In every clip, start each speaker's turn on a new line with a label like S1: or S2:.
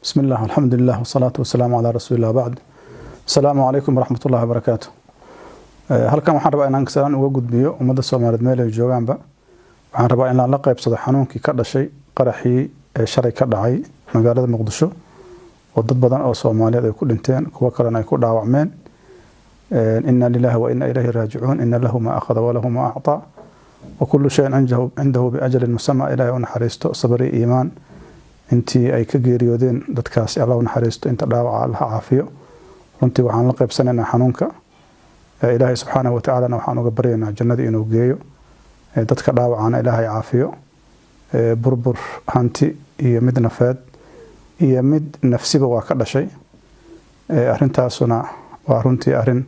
S1: بسم الله، الحمد لله، والصلاة والسلام على رسول الله، بعد، السلام عليكم ورحمة الله وبركاته. Halkan waxaan rabaa inaan salaan uga gudbiyo ummadda Soomaaliyeed meel ay joogaanba. Waxaan rabaa inaan la qaybsado xanuunkii ka dhashay qaraxii ee shalay ka dhacay magaalada Muqdisho, oo dad badan oo Soomaaliyeed ay ku dhinteen, kuwo kalena ay ku dhaawacmeen. إنا لله وإنا إليه راجعون، إن له ما أخذ وله ما أعطى وكل شيء عنده بأجل مسمى. Ilaahay u naxariisto, sabri iimaan intii ay ka geeriyoodeen dadkaasi Allah u naxariisto, inta dhaawaca Allah caafiyo. Runtii waxaan la qaybsanaynaa xanuunka. Ilaahay subxaanahu watacaalana waxaan uga baryaynaa jannadii inuu geeyo, dadka dhaawacana Ilaahay caafiyo. Burbur hanti iyo mid nafeed iyo mid nafsiba waa ka dhashay. Arrintaasuna waa runtii arrin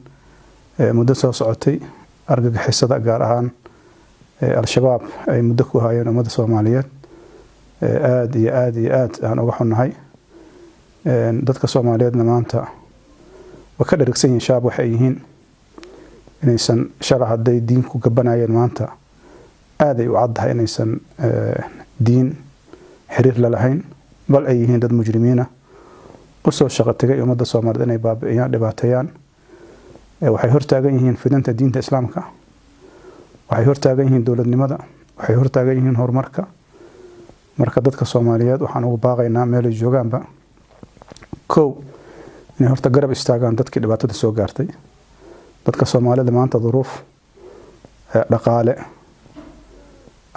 S1: muddo soo socotay, argagixisada, gaar ahaan Al-Shabaab, ay muddo ku hayeen ummadda Soomaaliyeed. Aada iyo aada iyo aad aan uga xunnahay. Dadka Soomaaliyeedna maanta waa ka dherigsan yihiin Shabaab waxay yihiin, inaysan shala hadday diin ku gabanayeen, maanta aaday u caddahay inaysan diin xiriir la lahayn, bal ay yihiin dad mujrimiina usoo shaqo tegay ummadda Soomaaliyeed inay baabi'iyaan, dhibaateeyaan. Waxay hortaagan yihiin fidinta diinta Islaamka, waxay hortaagan yihiin dowladnimada, waxay hortaagan yihiin horumarka. Marka dadka Soomaaliyeed waxaan ugu baaqaynaa meelay joogaanba, kow, inay horta garab istaagaan dadkii dhibaatada soo gaartay. Dadka Soomaalida maanta duruuf dhaqaale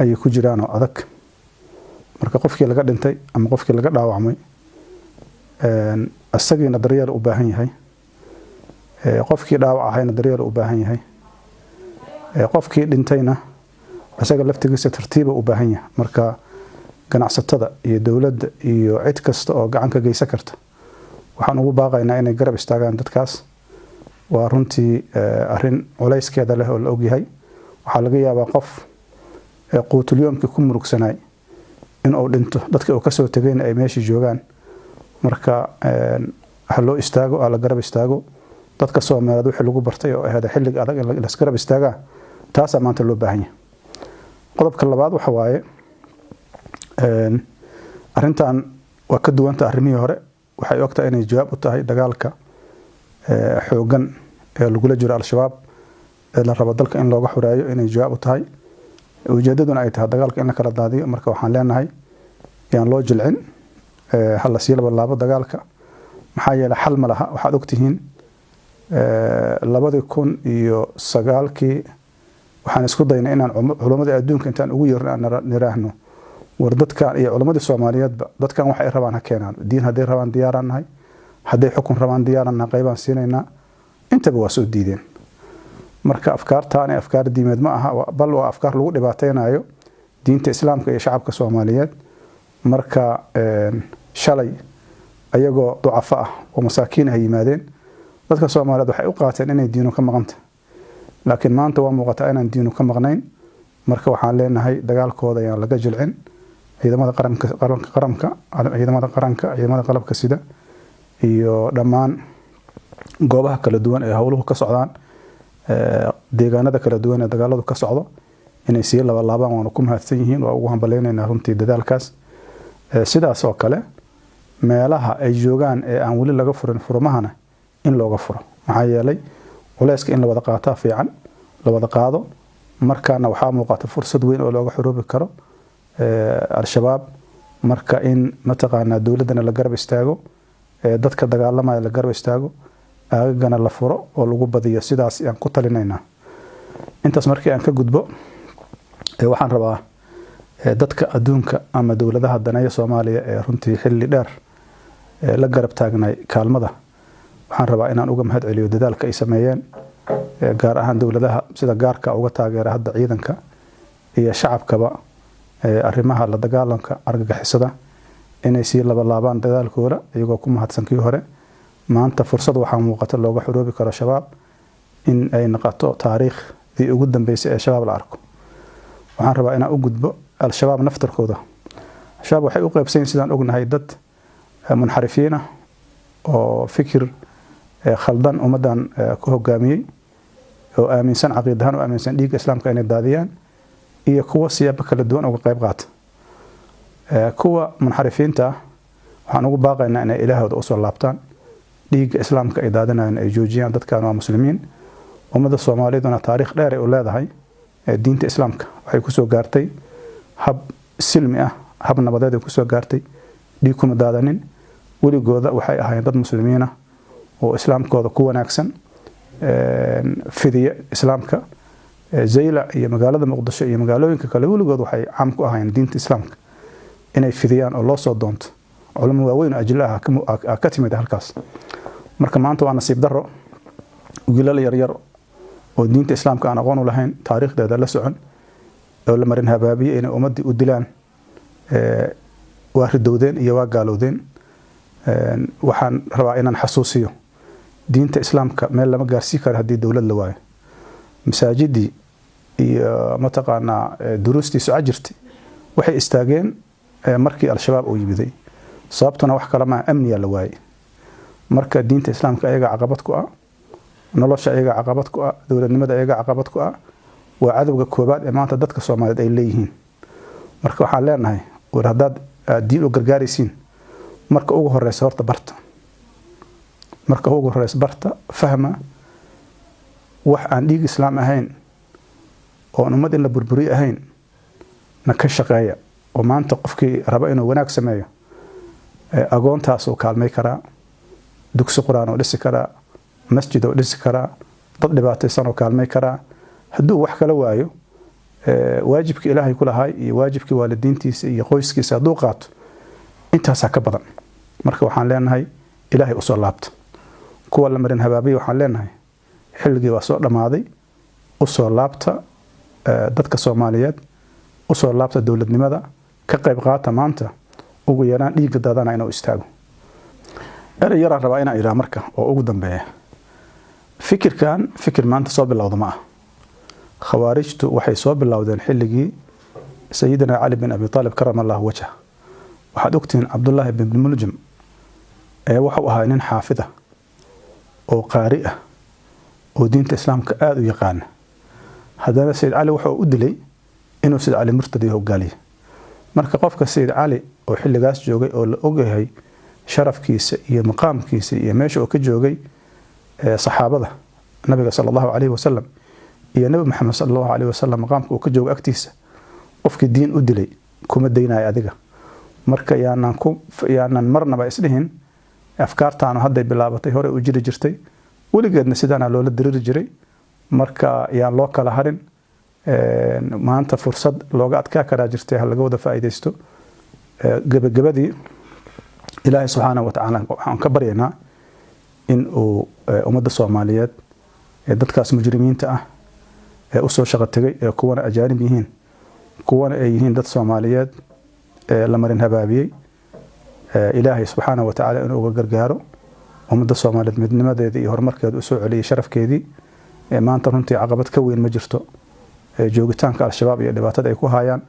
S1: ayay ku jiraan oo adag. Marka qofkii laga dhintay ama qofkii laga dhaawacmay, isagiina daryeel u baahan yahay, qofkii dhaawac ahayna daryeel u baahan yahay, qofkii dhintayna isaga laftigiisa tartiiba u baahan yahay. Marka ganacsatada iyo dowladda iyo cid kasta oo gacan ka geysan karta waxaan ugu baaqaynaa inay garab istaagaan dadkaas. Waa runtii arrin culayskeeda leh oo la ogyahay. Waxaa laga yaabaa qof quutulyoomkii ku murugsanay in uu dhinto, dadka uu kasoo tegayna ay meeshii joogaan. Marka ha loo istaago, ha la garab istaago dadka Soomaaliyeed. Wixii lagu bartay oo ahayd xilliga adag in lasgarab istaagaa, taasaa maanta loo baahan yahay. Qodobka labaad waxa waaye, arrintan waa ka duwanta arrimihii hore. Waxay ogtahay inay jawaab u tahay dagaalka xooggan ee lagula jiro Al-Shabaab, ee la rabo dalka in looga xoreeyo, inay jawaab u tahay, ujeedaduna ay tahay dagaalka in la kala daadiyo. Marka waxaan leenahay, yaan loo jilcin, ha la sii labalaabo dagaalka. Maxaa yeelay xal ma laha. Waxaad ogtihiin 2009-kii waxaan isku daynay inaan culammadii adduunka intaan ugu yeerno aan niraahno, war dadkan iyo culammadii Soomaaliyeedba, dadkan waxay rabaan ha keenaan, diin hadday rabaan diyaaraan nahay, hadday xukun rabaan diyaaraan nahay, qaybaan siinaynaa. Intaba waa soo diideen. Marka afkaartaani afkaar diimeed ma aha, bal waa afkaar lagu dhibaateynayo diinta Islaamka iyo shacabka Soomaaliyeed. Marka shalay ayagoo ducafo ah oo masaakiin ah yimaadeen, dadka Soomaaliyeed waxay u qaateen inay diinu ka maqanta, laakiin maanta waa muuqataa inaan diinu ka maqnayn. Marka waxaan leenahay, dagaalkooda ayaan laga jilcin. Ciidamada qaranka, qaranka, ciidamada qaranka, ciidamada qalabka sida iyo dhammaan goobaha kala duwan ee howluhu ka socdaan, deegaanada kala duwan ee dagaaladu ka socdo, inay sii labalaabaan waanu ku mahadsan yihiin, waa ugu hambaleynaynaa runtii dadaalkaas. Sidaas oo kale meelaha ay joogaan ee aan weli laga furin furmahana in looga furo. Maxaa yeelay culeyska in la wada qaataa fiican, la wada qaado. Markaana waxaa muuqata fursad weyn oo looga xoroobi karo Al-Shabaab. Marka in mataqaanaa dowladdana la garab istaago, dadka dagaalamaya la garab istaago, aagagana la furo oo lagu badiyo, sidaas aan ku talinaynaa. Intaas markii aan ka gudbo, waxaan rabaa dadka adduunka ama dowladaha daneeya Soomaaliya ee runtii xilli dheer la garab taagnay kaalmada, waxaan rabaa inaan uga mahad celiyo dadaalka ay sameeyeen, gaar ahaan dowladaha sida gaarka uga taageera hadda ciidanka iyo shacabkaba arrimaha la dagaalanka argagixisada, inay sii labalaabaan dadaalkooda iyagoo ku mahadsan kii hore. Maanta fursad waxaa muuqata looga xoroobi karo Shabaab, in ay noqoto taariikhdii ugu dambeysay ee Shabaab la arko. Waxaan rabaa inaan u gudbo Al-Shabaab naftarkooda. Al-Shabaab waxay u qaybsan yihiin, sidaan ognahay, dad munxarifiin ah oo fikir khaldan ummaddan ku hogaamiyey, oo aaminsan, caqiidahaan u aaminsan dhiigga Islaamka inay daadiyaan, iyo kuwa siyaabo kala duwan uga qayb qaata. Kuwa munxarifiinta ah Waxaan ugu baaqaynaa inay Ilaahooda usoo laabtaan, dhiigga Islaamka ay daadinayaan ay joojiyaan. Dadkan waa Muslimiin. Ummadda Soomaaliduna taariikh dheer ay u leedahay. Diinta Islaamka waxay kusoo gaartay hab silmi ah, hab nabadeed ay kusoo gaartay, dhiig kuma daadanin. Weligooda waxay ahaayeen dad Muslimiin ah oo Islaamkooda ku wanaagsan, fidiya Islaamka. Zaylac iyo magaalada Muqdisho iyo magaalooyinka kale weligood waxay caam ku ahaayeen diinta Islaamka inay fidiyaan oo loo soo doonto. Culamo waaweyn oo ajilla ah ka timid halkaas. Marka maanta waa nasiib daro, wiilal yaryar oo diinta Islaamka aan aqoon u lahayn, taariikhdeeda la socon, oo la marin habaabiye inay ummaddii u dilaan. Waa ridowdeen iyo waa gaalowdeen. Waxaan rabaa inaan xasuusiyo, diinta Islaamka meel lama gaarsii karo haddii dowlad la waayo. Masaajidii iyo mataqaanaa duruustii soco jirtay waxay istaageen markii Al-Shabaab uu yimiday. Sababtuna wax kale maaha, amniyaa la waayey. Marka diinta Islaamka ayaga caqabad ku ah, nolosha ayaga caqabad ku ah, dowladnimada ayaga caqabad ku ah. Waa cadowga koobaad ee maanta dadka Soomaaliyeed ay leeyihiin. Marka waxaan leenahay, war haddaad diin u gargaaraysiin, marka ugu horeysa horta barta, marka ugu horeysa barta, fahma. Wax aan dhiig Islaam ahayn oon ummad in la burburiyo ahayn na ka shaqeeya. Oo maanta qofkii raba inuu wanaag sameeyo, agoontaas uu kaalmay karaa, dugsi Qur-aan oo dhisi karaa, masjid oo dhisi karaa, dad dhibaataysan oo kaalmay karaa. Hadduu wax kala waayo, waajibkii Ilaahay ku lahay iyo waajibkii waalidiintiisa iyo qoyskiisa hadduu qaato, intaasaa ka badan. Marka waxaan leenahay, Ilaahay usoo laabta. Kuwa la marin habaabiya waxaan leenahay, xilligii waa soo dhammaaday, usoo laabta dadka Soomaaliyeed, usoo laabta dowladnimada, ka qayb qaata. Maanta ugu yaraan dhiigga daadana inuu istaago. Erey yaraan rabaa inaan idhaha marka oo ugu dambeeya. Fikirkan fikir maanta soo bilowda ma ah. Khawaarijtu waxay soo bilowdeen xilligii Sayidina Cali bin Abi Aalib karama Allahu wajh. Waxaad ogtihiin Cabdullaahi bin Muljam ee wuxuu ahaa nin xaafida oo qaari ah oo diinta Islaamka aada u yaqaana. Haddana Sayid Cali wuxuu u dilay inuu Sayid Cali murtad iyo hogaaliye. Marka qofka Sayid Cali oo xilligaas joogay, oo la ogyahay sharafkiisa iyo maqaamkiisa iyo meesha uu ka joogay saxaabada Nabiga sala Allahu calayhi wasalam iyo Nabi Maxamed sala Allahu calayhi wasalam, maqaamka uu ka joogay agtiisa, qofkii diin u dilay kuma daynayo adiga. Marka yaanan marnaba isdhihin afkaartaanu hadday bilaabatay. Hore u jiri jirtay, weligeedna sidaana loola diriri jiray. Marka yaan loo kala harin. Maanta fursad looga adkaa karaa jirtay, ha laga wada faa'iidaysto. Gebagabadii, Ilaahay subxaanahu watacaala waxaan ka baryaynaa in uu ummadda Soomaaliyeed ee dadkaas mujrimiinta ah ee usoo shaqo tegay, ee kuwana ajaanib yihiin, kuwana ay yihiin dad Soomaaliyeed ee la marin habaabiyey, Ilaahay subxaanahu watacaala inuu uga gargaaro, ummadda Soomaaliyeed midnimadeedii iyo horumarkeeda usoo celiyey, sharafkeedii. Maanta runtii caqabad ka weyn ma jirto joogitaanka Al-Shabaab iyo dhibaatada ay ku hayaan.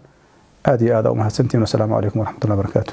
S1: Aada iyo aada umahadsantihin. Wasalaamu calaykum waraxmatullahi wabarakaatu.